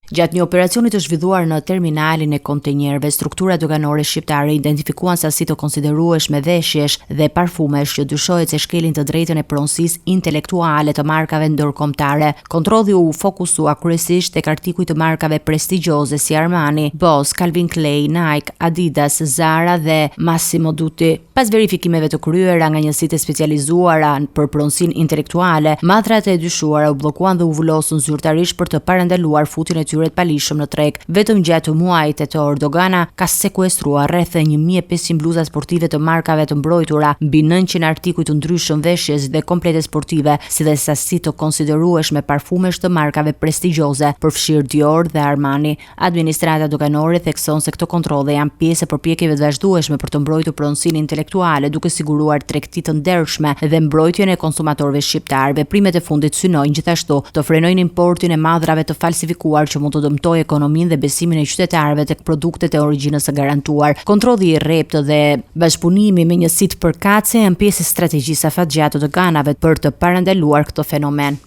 Gjatë një operacioni të zhvilluar në terminalin e kontenierëve, strukturat doganore shqiptare identifikuan sasi të konsiderueshme veshjesh dhe parfumesh që dyshohet se shkelin të drejtën e pronësisë intelektuale të markave ndërkombëtare. Kontrolli u fokusua kryesisht tek artikuj të markave prestigjioze si Armani, Boss, Calvin Klein, Nike, Adidas, Zara dhe Massimo Dutti. Pas verifikimeve të kryera nga njësitë e specializuara për pronësinë intelektuale, mallrat e dyshuara u bllokuan dhe u vulosën zyrtarisht për të parandaluar futjen e tyre të paligjshëm në treg. Vetëm gjatë muajit tetor, dogana ka sekuestruar rreth 1500 bluza sportive të markave të mbrojtura, mbi 900 artikuj të ndryshëm veshjesh dhe komplete sportive, si dhe sasi të konsiderueshme parfumesh të markave prestigjioze, përfshirë Dior dhe Armani. Administrata doganore thekson se këto kontrolle janë pjesë e përpjekjeve të vazhdueshme për të mbrojtur pronësinë intelektuale, duke siguruar tregti të ndershme dhe mbrojtjen e konsumatorëve shqiptarë. Veprimet e fundit synojnë gjithashtu të frenojnë importin e mallrave të falsifikuar që mund të dëmtojë ekonominë dhe besimin e qytetarëve tek produktet e origjinës së garantuar. Kontrolli i rreptë dhe bashkëpunimi me njësitë përkatëse janë pjesë e strategjisë afatgjatë të doganave për të parandaluar këtë fenomen.